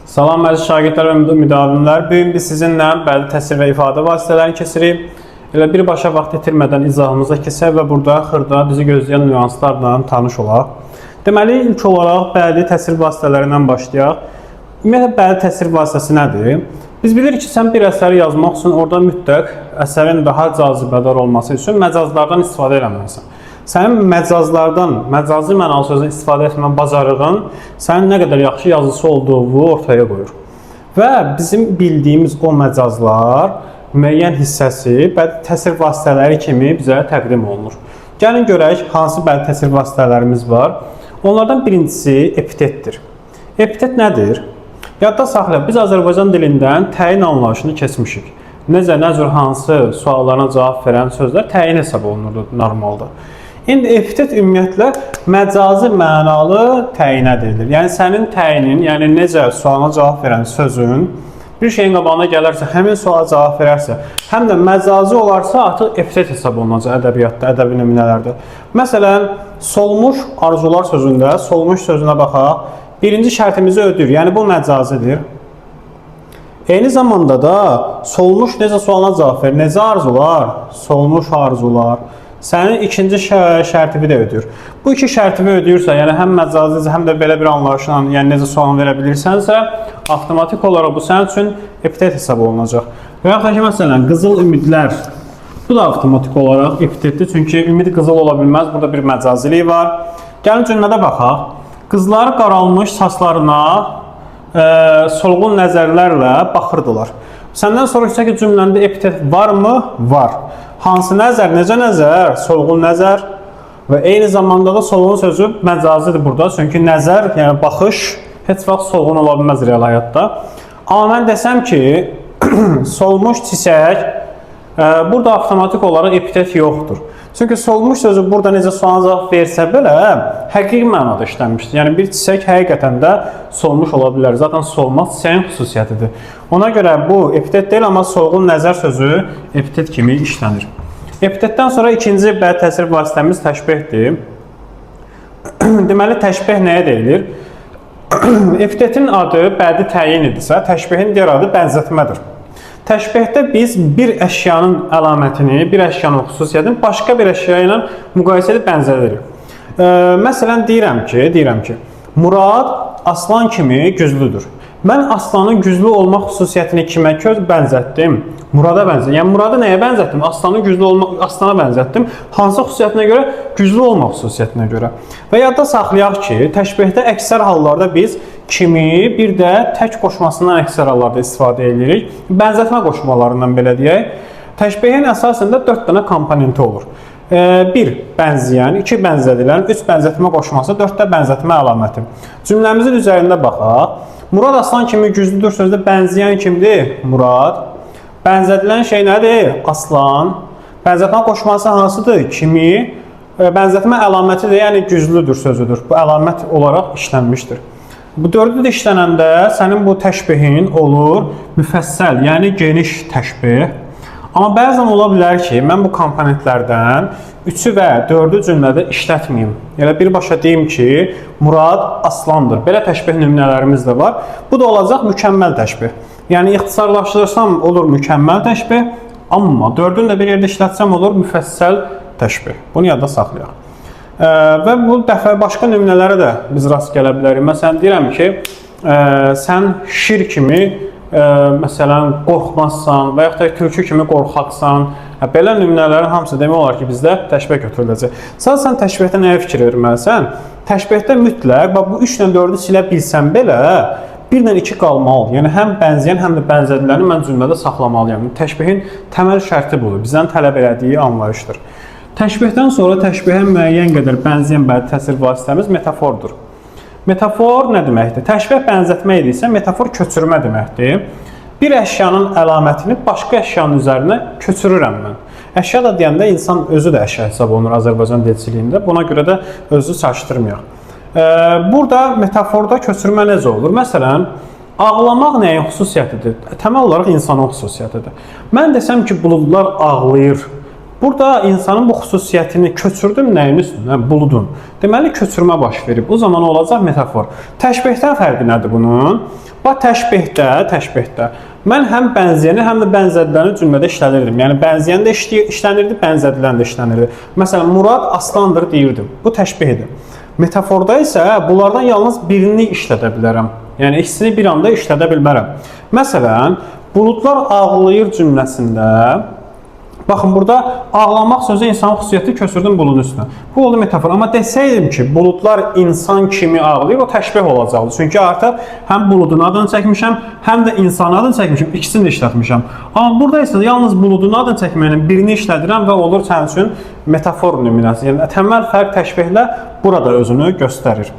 Salam əziz şagirdlər və müdavimlər. Bu gün biz sizinlə bədii təsvir və ifadə vasitələrini keçirik. Elə birbaşa vaxt itirmədən izahımıza keçək və burada xırda bizi gözləyən nüanslarla tanış olaq. Deməli, ilk olaraq bədii təsvir vasitələrindən başlayaq. Ümumiyyətlə bədii təsvir vasitəsi nədir? Biz bilirik ki, sən bir əsəri yazmaq üçün orada mütləq əsərin daha cazibədar olması üçün məcazlardan istifadə eləməlisən. Sənin məcazlardan, məcazi mənalı sözdən istifadə etmə bacarığın sənin nə qədər yaxşı yazıçı olduğunu ortaya qoyur. Və bizim bildiyimiz o məcazlar müəyyən hissəsi bədii təsvir vasitələri kimi bizə təqdim olunur. Gəlin görək hansı bədii təsvir vasitələrimiz var. Onlardan birincisi epitetdir. Epitet nədir? Yadda saxla, biz Azərbaycan dilindən təyin anlayışını keçmişik. Necə, nə cür, hansı suallarına cavab verən sözlər təyin hesab olunurdu normalda. İndi epitet ümumiyyətlə məcazi mənalı təyinə deyilir. Yəni sənin təyinin, yəni necə sualına cavab verən sözün bir şeyin qabağına gələrsə, həmin suala cavab verərsə, həm də məcazi olarsa, artıq epitet hesab olunacaq ədəbiyyatda, ədəbi nümunələrdə. Məsələn, solmuş arzular sözündə, solmuş sözünə baxaq. Birinci şərtimizi ödəyir, yəni bu məcazidir. Eyni zamanda da solmuş necə sualına cavab verir? Necə arzular? Solmuş arzular. Sənin ikinci şərtini də ödəyir. Bu iki şərtini ödəyirsə, yəni həm məcazi, həm də belə bir anlayışla, yəni necə sualını verə bilirsənsə, avtomatik olaraq bu sənin üçün epitet hesab olunacaq. Və yaxud da ki, məsələn, qızıl ümidlər. Bu da avtomatik olaraq epitetdir. Çünki ümid qızıl ola bilməz. Burada bir məcazilik var. Gəlin cümlədə baxaq. Qızlar qaralmış saçlarına solğun nəzərlərlə baxırdılar. Səndən soruşsa ki, cümləndə epitet varmı? Var. Hansı nəzər? Necə nəzər? Solğun nəzər. Və eyni zamanda da solğun sözü məcazidir burada. Çünki nəzər, yəni baxış heç vaxt solğun ola bilməz real həyatda. Amma mən desəm ki, solmuş çiçək, burada avtomatik olaraq epitet yoxdur. Çünki solmuş sözü burada necə suala cavab versə belə həqiqi mənada işlənmişdir. Yəni bir çiçək həqiqətən də solmuş ola bilər. Zaten solmaq çiçəyin xüsusiyyətidir. Ona görə bu epitet deyil, amma solğun nəzər sözü epitet kimi işlənir. Epitetdən sonra ikinci bədii təsvir vasitəmiz təşbehdir. Deməli, təşbeh nəyə deyilir? Epitetin adı bədii təyin idisə, təşbehin digər adı bənzətmədir. Təşbehdə biz bir əşyanın əlamətini, bir əşyanın xüsusiyyətini başqa bir əşya ilə müqayisə edib bənzədirik. Məsələn, deyirəm ki, Murad aslan kimi güclüdür. Mən aslanın güclü olmaq xüsusiyyətini kimə köz bənzətdim? Murada bənzətdim. Yəni Muradı nəyə bənzətdim? Aslanın güclü olmaq aslana bənzətdim. Hansı xüsusiyyətinə görə? Güclü olmaq xüsusiyyətinə görə. Və yadda saxlayaq ki, təşbehdə əksər hallarda biz kimi, bir də tək qoşmasından əksər hallarda istifadə edirik. Bənzətmə qoşmalarından belə deyək. Təşbehin əsasında 4 dənə komponenti olur. 1 bənzəyən, 2 bənzədilən, 3 bənzətmə qoşması, 4 də bənzətmə əlaməti. Cümləmizin üzərində baxaq. Murad aslan kimi güclüdür sözdə bənzəyən kimdir? Murad. Bənzədilən şey nədir? Aslan. Bənzətmə qoşması hansıdır? Kimi. Bənzətmə əlaməti də, yəni güclüdür sözüdür. Bu əlamət olaraq işlənmişdir. Bu dördü də işlənəndə sənin bu təşbehin olur müfəssəl, yəni geniş təşbeh. Amma bəzən ola bilər ki, mən bu komponentlərdən 3-ü və 4-ü cümlədə işlətməyim. Elə birbaşa deyim ki, Murad aslandır. Belə təşbeh nümunələrimiz də var. Bu da olacaq mükəmməl təşbeh. Yəni ixtisarlaşdırsam olur mükəmməl təşbeh, amma dördünü də bir yerdə işlətsəm olur müfəssəl təşbeh. Bunu yadda saxlayaq. Və bu dəfə başqa nümunələrə də biz rast gələ bilərik. Məsələn, deyirəm ki, sən şir kimi məsələn qorxmazsan və yaxud da tülkü kimi qorxaqsan. Belə nümunələrin hamısı demək olar ki, bizdə təşbeh götürüləcək. Sadəcə sən təşbehdə nəyə fikir verməlisən? Təşbehdə mütləq bax bu 3 ilə 4-ü silə bilsən belə 1 ilə 2 qalmalıdır. Yəni həm bənzəyən, həm də bənzədiləni mən cümlədə saxlamalıyam. Təşbehin təməl şərti budur. Bizdən tələb elədiyi anlayışdır. Təşbehdən sonra təşbehə müəyyən qədər bənzəyən bədii təsvir vasitəmiz metafordur. Metafor nə deməkdir? Təşbeh bənzətmə idisə, metafor köçürmə deməkdir. Bir əşyanın əlamətini başqa əşyanın üzərinə köçürürəm mən. Əşya da deyəndə insan özü də əşya hesab olunur Azərbaycan dilçiliyində. Buna görə də özü çaşdırmayaq. Burada metaforda köçürmə necə olur? Məsələn, ağlamaq nəyin xüsusiyyətidir? Təməl olaraq insanın xüsusiyyətidir. Mən desəm ki, buludlar ağlayır. Burada insanın bu xüsusiyyətini köçürdüm nəyin üstünə? Buludun. Deməli, köçürmə baş verib. O zaman olacaq metafor. Təşbehdən fərqi nədir bunun? Bax, təşbehdə mən həm bənzəyəni, həm də bənzədiləni cümlədə işlədirdim. Yəni, bənzəyən də işlənirdi, bənzədilən də işlənirdi. Məsələn, Murad aslandır deyirdim. Bu təşbehdir. Metaforda isə bunlardan yalnız birini işlədə bilərəm. Yəni, ikisini bir anda işlədə bilmərəm. Məsələn, buludlar ağlayır cümləsində baxın, burada ağlamaq sözü insanın xüsusiyyəti köçürdüm buludun üstünə. Bu oldu metafor. Amma desəydim ki, buludlar insan kimi ağlayır, o təşbeh olacaqdı. Çünki artıq həm buludun adını çəkmişəm, həm də insanın adını çəkmişəm, ikisini də işlətmişəm. Amma burada isə yalnız buludun adını çəkməyin birini işlədirəm və olur sənin üçün metafor nümunəsi. Yəni, təməl fərq təşbehlə burada özünü göstərir.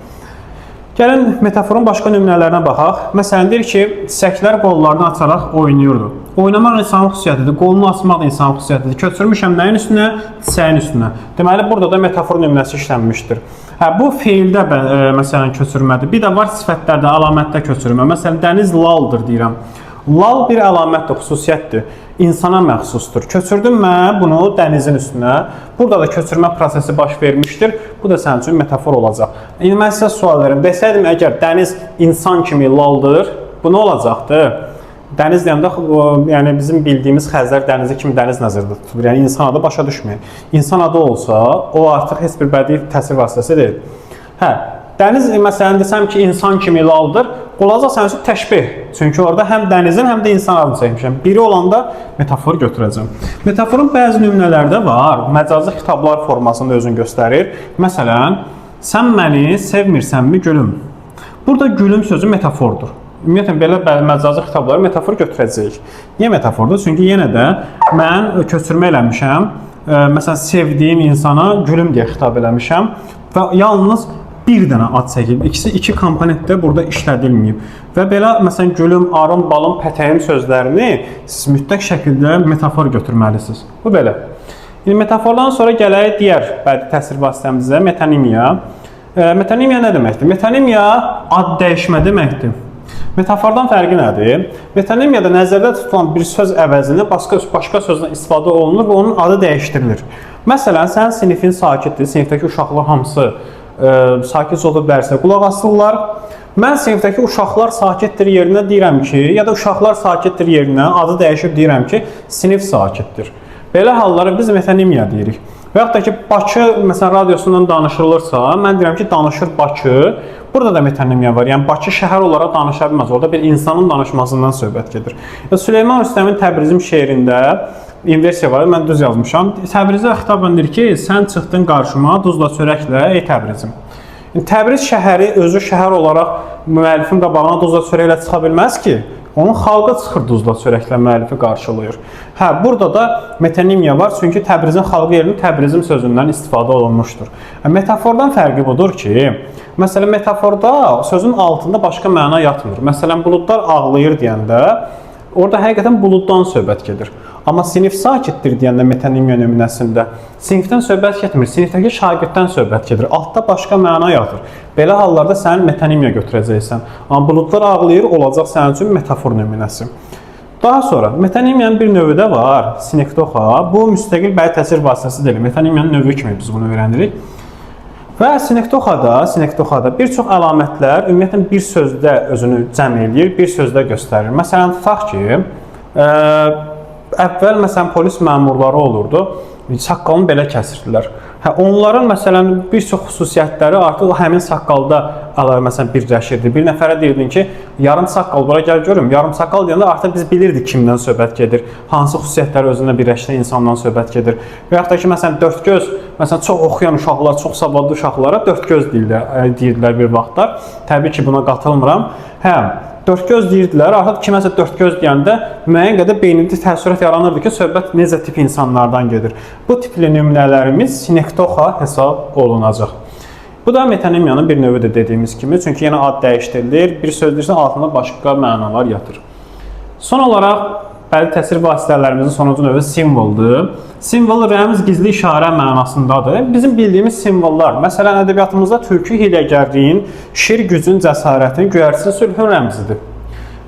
Gəlin metaforun başqa nümunələrinə baxaq. Məsələn, deyir ki, çiçəklər qollarını açaraq oynayırdı. Oynamaq insanın xüsusiyyətidir, qolunu açmaq da insanın xüsusiyyətidir. Köçürmüşəm nəyin üstünə? Çiçəyin üstünə. Deməli, burada da metafor nümunəsi işlənmişdir. Hə, bu feildə məsələn köçürmədir. Bir də var sifətlərdə, əlamətdə köçürmə. Məsələn, dəniz laldır deyirəm. Lal bir əlamətdir, xüsusiyyətdir. İnsana məxsusdur. Köçürdüm mən bunu dənizin üstünə. Burada da köçürmə prosesi baş vermişdir. Bu da sənin üçün metafor olacaq. İndi mən sizə sual verim. Desəydim, əgər dəniz insan kimi laldır, bu nə olacaqdı? Dəniz deyəndə, yəni bizim bildiyimiz Xəzər dənizi kimi dəniz nəzərdə tutulur. Yəni insan adı başa düşməyin. İnsan adı olsa, o artıq heç bir bədii təsir vasitəsi deyil. Hə, dəniz məsələn desəm ki, insan kimi laldır, olacaq sənin üçün təşbeh. Çünki orada həm dənizin, həm də insan adını çəkmişəm. Biri olanda metafor götürəcəm. Metaforun bəzi nümunələri də var. Məcazi xitablar formasında özünü göstərir. Məsələn, sən məni sevmirsənmi gülüm? Burada gülüm sözü metafordur. Ümumiyyətlə, belə məcazi xitabları metafor götürəcəyik. Niyə metafordur? Çünki yenə də mən köçürmə eləmişəm. Məsələn, sevdiyim insana gülüm deyə xitab eləmişəm və yalnız bir dənə ad çəkilib. İkisi iki komponent də burada işlədilməyib. Və belə, məsələn, gülüm, arım, balım, pətəyim sözlərini siz mütləq şəkildə metafor götürməlisiniz. Bu belə. İndi metafordan sonra gələk digər bədii təsir vasitəmizə, metonimiya. Metonimiya nə deməkdir? Metonimiya ad dəyişmə deməkdir. Metafordan fərqi nədir? Metonimiyada nəzərdə tutulan bir söz əvəzinə başqa sözdən istifadə olunur və onun adı dəyişdirilir. Məsələn, sənin sinifin sakitdir, sinifdəki uşaqlar hamısı sakit olub dərsə qulaq asırlar. Mən sinifdəki uşaqlar sakitdir yerinə deyirəm ki, ya da uşaqlar sakitdir yerinə adı dəyişib deyirəm ki, sinif sakitdir. Belə hallara biz metonimiya deyirik. Və yaxud da ki, Bakı, məsələn, radiosundan danışılırsa, mən deyirəm ki, danışır Bakı. Burada da metonimiya var. Yəni, Bakı şəhər olaraq danışa bilməz. Orada bir insanın danışmasından söhbət gedir. Süleyman Rüstəmin Təbrizim şeirində inversiya var, mən düz yazmışam. Təbrizə xitabən deyir ki, sən çıxdın qarşıma duzla çörəklə, ey Təbrizim. Təbriz şəhəri özü şəhər olaraq müəllifin qabağına duzla çörəklə çıxa bilməz ki. Onun xalqı çıxır duzla çörəklə müəllifi qarşılayır. Hə, burada da metonimiya var, çünki Təbrizin xalqı yerinə Təbrizim sözündən istifadə olunmuşdur. Metafordan fərqi budur ki, məsələn, metaforda sözün altında başqa məna yatmır. Məsələn, buludlar ağlayır deyəndə, orada həqiqətən buluddan söhbət gedir. Amma sinif sakitdir deyəndə metonimiya nümunəsində sinifdən söhbət getmir, sinifdəki şagirddən söhbət gedir. Altda başqa məna yatır. Belə hallarda sən metonimiya götürəcəksən. Amma buludlar ağlayır olacaq sənin üçün metafor nümunəsi. Daha sonra metonimiyanın bir növü də var, sinekdoxa. Bu müstəqil bədii təsir vasitəsi deyil. Metonimiyanın növü kimi biz bunu öyrənirik. Və sinekdoxada bir çox əlamətlər ümumiyyətlə bir sözdə özünü cəm eləyir, bir sözdə göstərir. Məsələn, tutaq ki, əvvəl məsələn polis məmurları olurdu, saqqalını belə kəsirdilər. Hə, onların məsələn bir çox xüsusiyyətləri artıq həmin saqqalda məsələn birləşirdi. Bir nəfərə deyirdin ki, yarım saqqal bura gəl görüm. Yarım saqqal deyəndə artıq biz bilirdik kimdən söhbət gedir, hansı xüsusiyyətləri özündə birləşdirən insandan söhbət gedir. Və yaxud da ki, məsələn dörd göz, məsələn çox oxuyan uşaqlar, çox savadlı uşaqlara dörd göz deyirdilər bir vaxtlar. Təbii ki, buna qatılmıram. Hə, dörd göz deyirdilər. Artıq kiməsə dörd göz deyəndə müəyyən qədər beynində təəssürat yaranırdı ki, söhbət necə tip insanlardan gedir. Bu tipli nümunələrimiz sinekdoxa hesab olunacaq. Bu da metonimiyanın bir növüdür dediyimiz kimi. Çünki yenə ad dəyişdirilir, bir söz deyirsən altında başqa mənalar yatır. Son olaraq bədii təsir vasitələrimizin sonuncu növü simvoldur. Simvol rəmz, gizli işarə mənasındadır. Bizim bildiyimiz simvollar, məsələn, ədəbiyyatımızda tülkü hiləgərliyin, şir gücün, cəsarətin, göyərçin sülhün rəmzidir.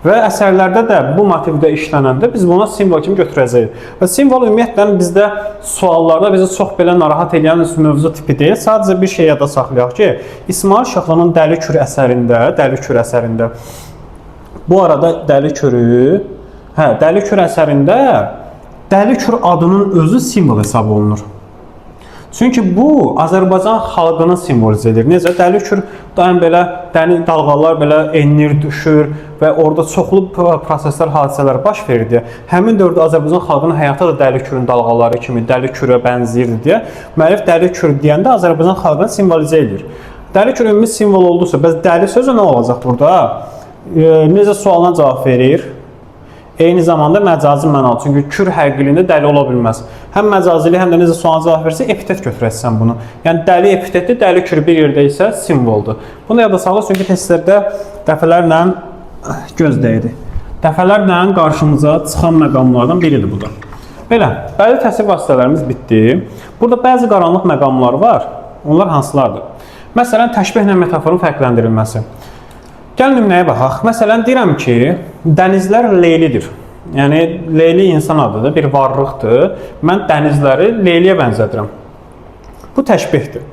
Və əsərlərdə də bu motivdə işlənəndə biz buna simvol kimi götürəcəyik. Və simvol ümumiyyətlə bizdə suallarda bizi çox belə narahat edən mövzu tipi deyil. Sadəcə bir şey yadda saxlayaq ki, İsmayıl Şaxlının Dəli Kür əsərində, bu arada Dəli Kürü, Dəli Kür əsərində Dəli Kür adının özü simvol hesab olunur. Çünki bu Azərbaycan xalqını simvolizə edir. Necə? Dəli Kür daim belə dəniz dalğalar belə enir, düşür və orada çoxlu proseslər, hadisələr baş verir deyə. Həmin dövrdə Azərbaycan xalqının həyatı da Dəli Kürün dalğaları kimi Dəli Kürə bənzəyirdi deyə. Müəllif Dəli Kür deyəndə Azərbaycan xalqını simvolizə edir. Dəli Kür ümumi simvol oldusa, bəs dəli sözü nə olacaq burada? Necə sualına cavab verir? Eyni zamanda məcazi mənalı. Çünki kür həqiqiliyində dəli ola bilməz. Həm məcazilik, həm də necə suala cavab versə, epitet götürəsən bunu. Yəni dəli epitetdir, dəli kür bir yerdə isə simvoldur. Bunu yadda saxla, çünki testlərdə dəfələrlə göz dəydi. Dəfələrlə qarşımıza çıxan məqamlardan biridir bu da. Belə, bəzi təsir vasitələrimiz bitdi. Burada bəzi qaranlıq məqamlar var. Onlar hansılardır? Məsələn, təşbehlə metaforun fərqləndirilməsi. Gəl nümunəyə baxaq. Məsələn, deyirəm ki, dənizlər leylidir. Yəni, leyli insan adıdır, bir varlıqdır. Mən dənizləri leyliyə bənzədirəm. Bu təşbehdir.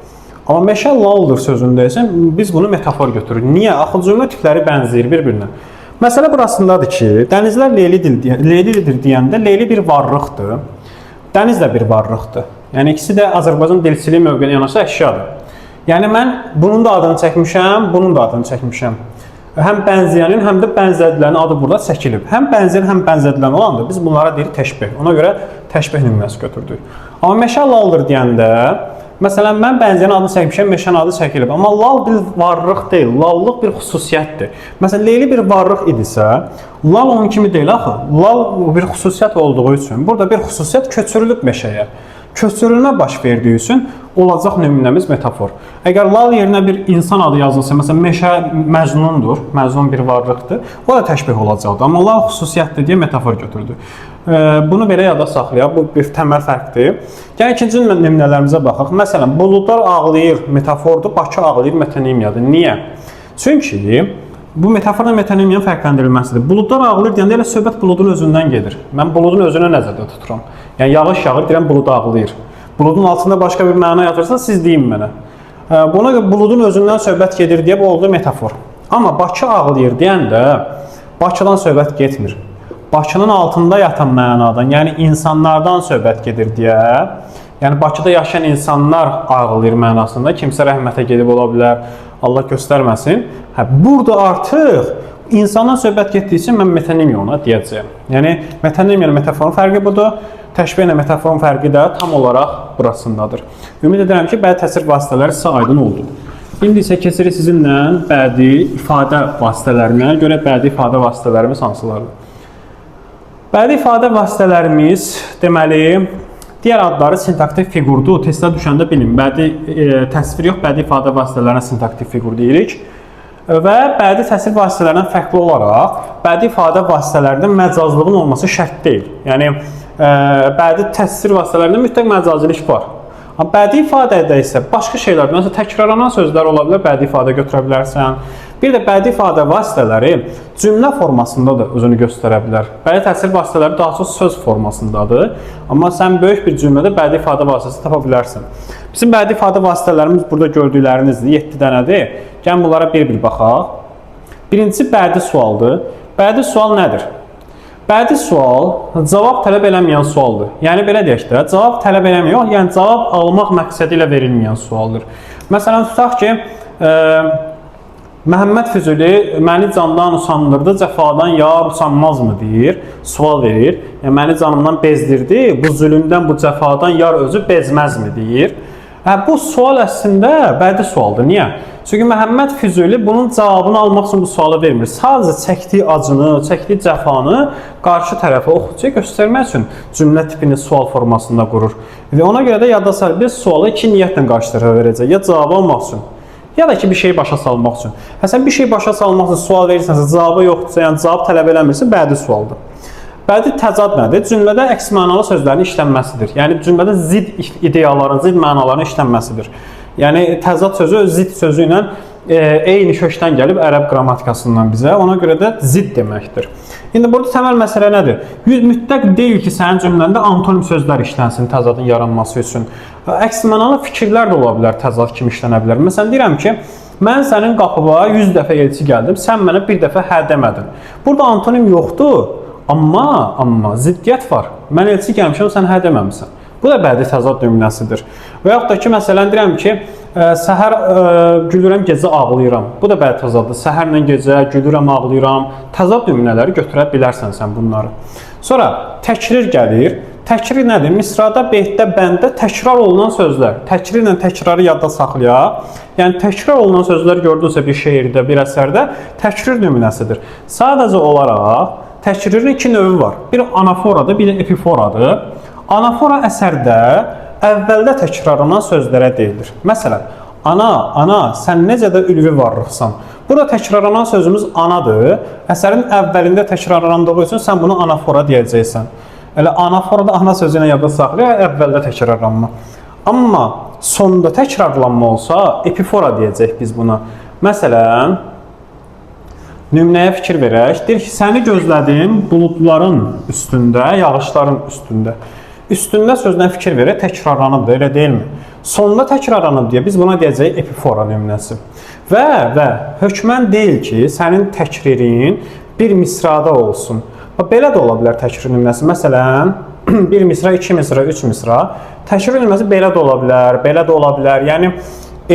Amma meşə laldır sözündə isə biz bunu metafor götürürük. Niyə? Axı cümlə tipləri bənzəyir bir-birinə. Məsələ burasındadır ki, dənizlər leylidir deyəndə leyli bir varlıqdır. Dəniz də bir varlıqdır. Yəni, ikisi də Azərbaycan dilçiliyi mövqeyinə yanaşsa əşyadır. Yəni, mən bunun da adını çəkmişəm, bunun da adını çəkmişəm. Həm bənzəyənin, həm də bənzədilənin adı burada çəkilib. Həm bənzəyən, həm bənzədilən olanda biz bunlara deyirik təşbeh. Ona görə təşbeh nümunəsi götürdük. Amma meşə laldır deyəndə, məsələn, mən bənzəyənin adını çəkmişəm, meşənin adı çəkilib. Amma lal bir varlıq deyil, lallıq bir xüsusiyyətdir. Məsələn, leyli bir varlıq idisə, lal onun kimi deyil axı. Lal bir xüsusiyyət olduğu üçün burada bir xüsusiyyət köçürülüb meşəyə. Köçürülmə baş verdiyi üçün olacaq nümunəmiz metafor. Əgər lal yerinə bir insan adı yazılsa, məsələn, meşə məcnundur, məcnun bir varlıqdır, o da təşbeh olacaqdır. Amma lal xüsusiyyətdir deyə metafor götürdü. Bunu belə yada saxlayaq, bu bir təməl fərqdir. Gəlin ikinci nümunələrimizə baxaq. Məsələn, buludlar ağlayır metafordur, Bakı ağlayır metonimiyadır. Niyə? Çünki bu metaforla metonimiyanın fərqləndirilməsidir. Buludlar ağlayır deyəndə elə söhbət buludun özündən gedir. Mən buludun özünü nəzərdə tuturam. Yəni yağış yağır, deyirəm bulud ağlayır. Buludun altında başqa bir məna yatırsa siz deyin mənə. Buna görə buludun özündən söhbət gedir deyə bu oldu metafor. Amma Bakı ağlayır deyəndə Bakıdan söhbət getmir. Bakının altında yatan mənadan, yəni insanlardan söhbət gedir deyə, yəni Bakıda yaşayan insanlar ağlayır mənasında, kimsə rəhmətə gedib ola bilər, Allah göstərməsin. Hə, burada artıq insandan söhbət getdiyi üçün mən metonimiya ona deyəcəyəm. Yəni metonimiya ilə metaforun fərqi budur. Təşbeh ilə metaforun fərqi də tam olaraq burasındadır. Ümid edirəm ki, bədi təsir vasitələri sizə aydın oldu. İndi isə keçirik sizinlə bədi ifadə vasitələrinə. Görə bədi ifadə vasitələrimiz hansılardır? Bədi ifadə vasitələrimiz, deməli, digər adları sintaktik fiqurdur. Testə düşəndə bilin, bədi təsvir yox, bədi ifadə vasitələrinə sintaktik fiqur deyirik. Və bədi təsir vasitələrindən fərqli olaraq, bədi ifadə vasitələrində məcazlığın olması şərt deyil. Yəni, bədi təsir vasitələrində mütləq məcazilik var. Amma bədi ifadədə isə başqa şeylər, məsələn, təkrarlanan sözlər ola bilər, bədi ifadə götürə bilərsən. Bir də bədi ifadə vasitələri cümlə formasında da özünü göstərə bilər. Bədi təsir vasitələri daha çox söz formasındadır. Amma sən böyük bir cümlədə bədi ifadə vasitəsi tapa bilərsən. Bizim bədi ifadə vasitələrimiz burada gördüklərinizdir, 7 dənədir. Gəlin bunlara bir-bir baxaq. Birincisi bədi sualdır. Bədi sual nədir? Bədi sual cavab tələb eləməyən sualdır. Yəni belə deyək də, cavab tələb eləməyən, yəni cavab almaq məqsədi ilə verilməyən sualdır. Məsələn, tutaq ki, Məhəmməd Füzuli məni candan usandırdı, cəfadan yar usanmazmı deyir, sual verir. Yəni məni canımdan bezdirdi, bu zülmdən, bu cəfadan yar özü bezməzmi deyir. Hə, bu sual əslində bədi sualdır. Niyə? Çünki Məhəmməd Füzuli bunun cavabını almaq üçün bu sualı vermir. Sadəcə çəkdiyi acını, çəkdiyi cəfanı qarşı tərəfə oxucuya göstərmək üçün cümlə tipini sual formasında qurur. Və ona görə də yadda saxlayın, biz sualı iki niyyətlə qarşı tərəfə verəcək. Ya cavabı almaq üçün, ya da ki bir şeyi başa salmaq üçün. Hə, sən bir şeyi başa salmaq üçün sual verirsənsə, cavabı yoxdursa, yəni cavab tələb eləmirsə, bədi sualdır. Bədi təzad nədir? Cümlədə əks mənalı sözlərin işlənməsidir. Yəni cümlədə zid ideyaların, zid mənaların işlənməsidir. Yəni təzad sözü öz zid sözü ilə Eyni kökdən gəlib ərəb qrammatikasından bizə. Ona görə də zidd deməkdir. İndi burada təməl məsələ nədir? Mütləq deyil ki, sənin cümləndə antonim sözlər işlənsin təzadın yaranması üçün. Əks mənalı fikirlər də ola bilər, təzad kimi işlənə bilər. Məsələn, deyirəm ki, mən sənin qapıva 100 dəfə elçi gəldim, sən mənə bir dəfə hə demədin. Burada antonim yoxdur, amma ziddiyyət var. Mən elçi gəlmişəm, sən hə deməmisən. Bu da bədii təzad nümunəsidir. Və yaxud da ki, məsələn, deyirəm ki, səhər gülürəm, gecə ağlayıram. Bu da bədii təzaddır. Səhərlə gecə gülürəm, ağlayıram. Təzad nümunələri götürə bilərsən sən bunları. Sonra təkrir gəlir. Təkrir nədir? Misrada, beytdə, bənddə təkrar olunan sözlər. Təkrirlə təkrarı yadda saxlayaq. Yəni təkrar olunan sözlər gördünsə bir şeirdə, bir əsərdə təkrir nümunəsidir. Sadəcə olaraq təkririn iki növü var. Biri anaforadır, biri epiforadır. Anafora əsərdə əvvəldə təkrarlanan sözlərə deyilir. Məsələn, ana, ana, sən necə də ülvi varlıqsan. Burada təkrarlanan sözümüz anadır. Əsərin əvvəlində təkrarlandığı üçün sən bunu anafora deyəcəksən. Elə anaforada ana sözü ilə yadda saxlayaq, əvvəldə təkrarlanma. Amma sonda təkrarlanma olsa, epifora deyəcək biz buna. Məsələn, nümunəyə fikir verək. Deyir ki, səni gözlədim buludların üstündə, yağışların üstündə. Üstündə sözünə fikir verək, təkrarlanıbdır, elə deyilmi? Sonda təkrarlanıb deyə biz buna deyəcəyik epifora nümunəsi. Və hökmən deyil ki, sənin təkririn bir misrada olsun. Bax, belə də ola bilər təkrir nümunəsi. Məsələn, bir misra, iki misra, üç misra. Təkrir nümunəsi belə də ola bilər, belə də ola bilər. Yəni,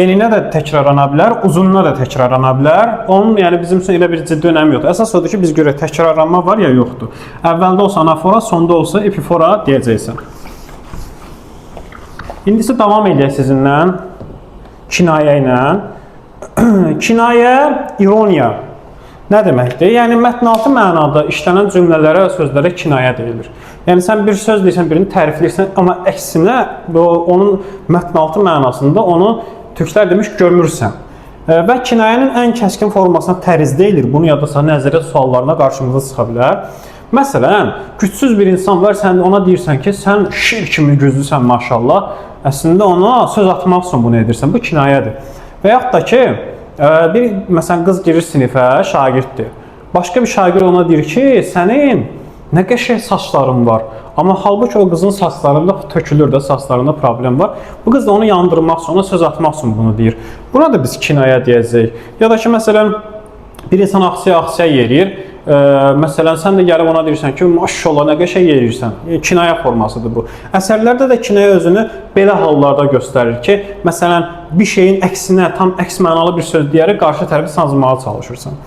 eninə də təkrarlana bilər, uzununa da təkrarlana bilər. Onun yəni bizim üçün elə bir ciddi önəmi yoxdur. Əsas odur ki, biz görək təkrarlanma var ya yoxdur. Əvvəldə olsa anafora, sonda olsa epifora deyəcəksən. İndi isə davam eləyək sizinlə kinayə ilə. Kinayə, ironiya nə deməkdir? Yəni mətnaltı mənada işlənən cümlələrə və sözlərə kinayə deyilir. Yəni sən bir söz deyirsən, birini tərifləyirsən, amma əksinə onun mətnaltı mənasında onu türklər demiş gömürsən. Və kinayənin ən kəskin formasına təriz deyilir. Bunu yadda saxla, nəzəriyyat suallarına qarşımıza çıxa bilər. Məsələn, gücsüz bir insan var, sən ona deyirsən ki, sən şir kimi güclüsən maşallah. Əslində ona söz atmaq üçün bunu edirsən. Bu kinayədir. Və yaxud da ki, bir məsələn qız girir sinifə, şagirddir. Başqa bir şagird ona deyir ki, sənin nə qəşəng saçların var. Amma halbuki o qızın saçlarında tökülür də, saçlarında problem var. Bu qız da onu yandırmaq üçün, ona söz atmaq üçün bunu deyir. Buna da biz kinayə deyəcəyik. Ya da ki, məsələn, bir insan axsaya-axsaya yeriyir. Məsələn, sən də gəlib ona deyirsən ki, maşallah nə qəşəng yeriyirsən. Kinayə formasıdır bu. Əsərlərdə də kinayə özünü belə hallarda göstərir ki, məsələn, bir şeyin əksinə, tam əks mənalı bir söz deyərək qarşı tərəfi sancmağa çalışırsan.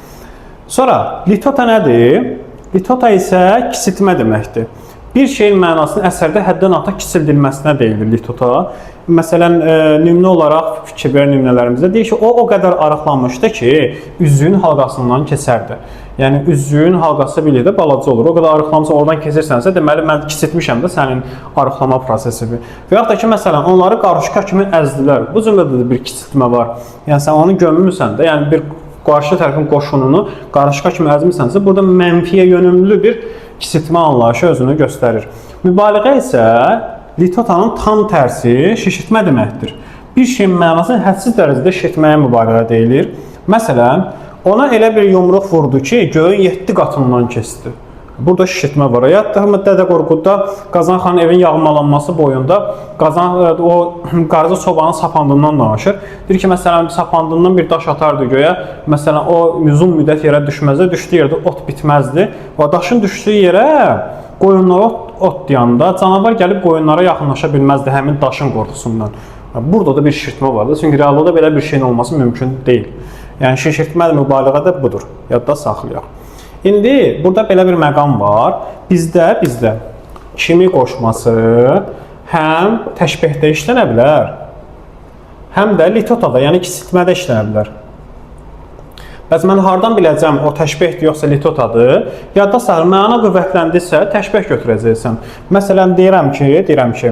Sonra litota nədir? Litota isə kiçiltmə deməkdir. Bir şeyin mənasının əsərdə həddən artıq kiçildilməsinə deyilir litota. Məsələn, nümunə olaraq fikir verən nümunələrimizdə deyir ki, o qədər arıqlanmışdı ki, üzüyün halqasından keçərdi. Yəni üzüyün halqası bilir də balaca olur. O qədər arıqlamısa, oradan keçirsənsə, deməli mən kiçiltmişəm də sənin arıqlama prosesini. Və yaxud da ki, məsələn, onları qarışqa kimi əzdilər. Bu cümlədə də bir kiçiltmə var. Yəni sən onu gömmüsən də, yəni bir qarşı tərəfin qoşununu qarışqa kimi əzmisənsə, burada mənfiyə yönümlü bir kiçiltmə anlayışı özünü göstərir. Mübaliğə isə litotanın tam tərsi şişirtmə deməkdir. Bir şeyin mənasını hədsiz dərəcədə şişirtməyə mübaliğə deyilir. Məsələn, ona elə bir yumruq vurdu ki, göyün 7 qatından keçdi. Burada şişirtmə var. Ya da Dədə Qorqudda Qazan xanın evin yağmalanması boyunda Qazan o Qaracı Çobanın sapandından danışır. Deyir ki, məsələn, sapandından bir daş atardı göyə. Məsələn, o uzun müddət yerə düşməzdi, düşdüyü yerdə ot bitməzdi. Və daşın düşdüyü yerə qoyunlar ot deyanda canavar gəlib qoyunlara yaxınlaşa bilməzdi həmin daşın qorxusundan. Burada da bir şişirtmə vardı. Çünki reallıqda belə bir şeyin olması mümkün deyil. Yəni şişirtmə də mübaliğə də budur. Yadda saxlayaq. İndi burada belə bir məqam var. Bizdə kimi qoşması həm təşbehdə işlənə bilər, həm də litotada, yəni kiçiltmədə işlənə bilər. Bəs mən hardan biləcəm o təşbehdir yoxsa litotadır? Yadda saxla, məna qüvvətləndirsə təşbeh götürəcəksən. Məsələn, deyirəm ki,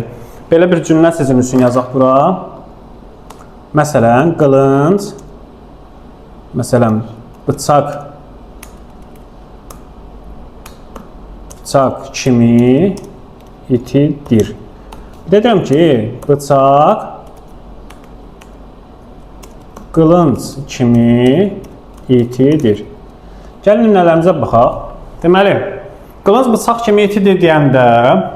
belə bir cümlə sizin üçün yazaq bura. Məsələn, qılınc, məsələn, bıçaq kimi itidir. Bir də deyirəm ki, bıçaq qılınc kimi itidir. Gəlin nümunələrimizə baxaq. Deməli, qılınc bıçaq kimi itidir deyəndə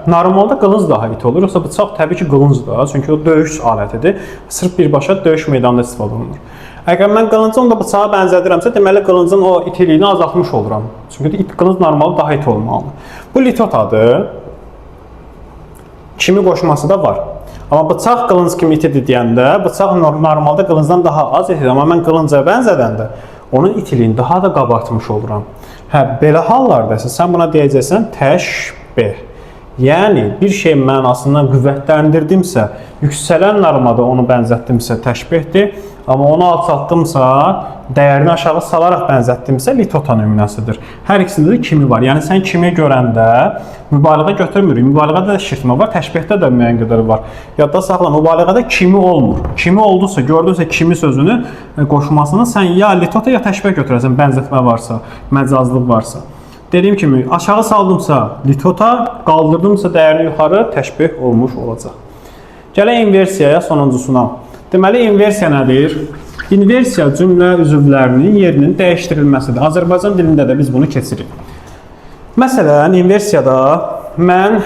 normalda qılınc daha iti olur. Yoxsa bıçaq təbii ki qılıncdır. Çünki o döyüş alətidir. Sırf birbaşa döyüş meydanında istifadə olunur. Əgər mən qılıncı onda bıçağa bənzədirəmsə, deməli qılıncın o itiliyini azaltmış oluram. Çünki qılınc normalda daha iti olmalıdır. Bu litotadır. Kimi qoşması da var. Amma bıçaq qılınc kimi itidir deyəndə, bıçaq normalda qılıncdan daha az itidir. Amma mən qılınca bənzədəndə onun itiliyini daha da qabartmış oluram. Hə, belə hallarda isə sən buna deyəcəksən təşbih. Yəni, bir şeyin mənasından qüvvətləndirdimsə, yüksələn normada onu bənzətdimsə təşbihdir. Amma onu alçaltdımsa, dəyərini aşağı salaraq bənzətdimsə litota nümunəsidir. Hər ikisində də kimi var. Yəni sən kimi görəndə mübaliğə götürmürük. Mübaliğədə də şişirtmə var, təşbihdə də müəyyən qədər var. Yadda saxla, mübaliğədə kimi olmur. Kimi oldusa, gördünsə kimi sözünü qoşmasını sən ya litota ya təşbih götürərsən, bənzətmə varsa, məcazlıq varsa. Dediyim kimi, aşağı saldımsa litota, qaldırdımsa dəyərini yuxarı təşbih olmuş olacaq. Gələk inversiyaya, sonuncusuna. Deməli, inversiya nədir? İnversiya cümlə üzvlərinin yerinin dəyişdirilməsidir. Azərbaycan dilində də biz bunu keçirik. Məsələn, inversiyada mən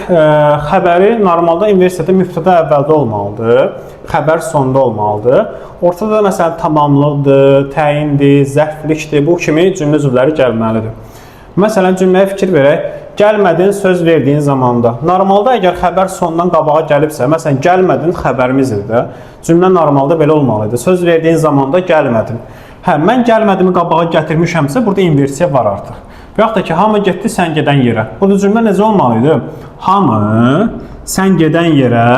xəbəri normalda inversiyada mübtəda əvvəldə olmalıdır, xəbər sonda olmalıdır. Ortada da məsələn tamamlıqdır, təyindir, zərflikdir, bu kimi cümlə üzvləri gəlməlidir. Məsələn, cümləyə fikir verək. Gəlmədin söz verdiyin zamanda. Normalda əgər xəbər sondan qabağa gəlibsə, məsələn, gəlmədin xəbərimiz idi də. Cümlə normalda belə olmalı idi. Söz verdiyin zamanda gəlmədin. Hə, mən gəlmədimi qabağa gətirmişəmsə, burada inversiya var artıq. Və yaxud da ki, hamı getdi sən gedən yerə. Burada cümlə necə olmalı idi? Hamı sən gedən yerə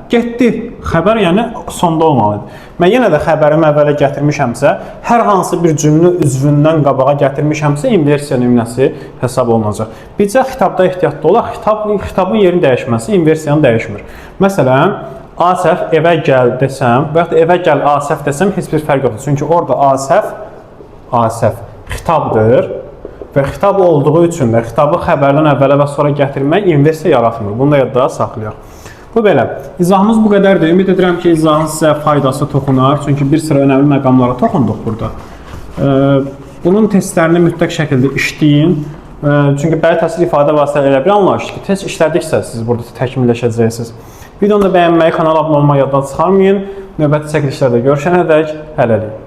getdi. Xəbər yəni sonda olmalı idi. Mən yenə də xəbərimi əvvələ gətirmişəmsə, hər hansı bir cümlə üzvündən qabağa gətirmişəmsə, inversiya nümunəsi hesab olunacaq. Bircə xitabda ehtiyatlı olaq. Xitabın yerinin dəyişməsi inversiyanı dəyişmir. Məsələn, Asəf evə gəl desəm və yaxud da evə gəl Asəf desəm heç bir fərq yoxdur. Çünki orada Asəf xitabdır və xitab olduğu üçün də xitabı xəbərdən əvvələ və sonra gətirmək inversiya yaratmır. Bunu da yadda saxlayaq. Bu belə. İzahımız bu qədərdir. Ümid edirəm ki, izahın sizə faydası toxunar. Çünki bir sıra önəmli məqamlara toxunduq burada. Bunun testlərini mütləq şəkildə işləyin. Çünki bədii təsvir ifadə vasitələri elə bir anlayışdır ki, test işlədikcə siz burada təkmilləşəcəksiniz. Videonu da bəyənməyi, kanala abunə olmayı yaddan çıxarmayın. Növbəti çəkilişlərdə görüşənədək hələlik.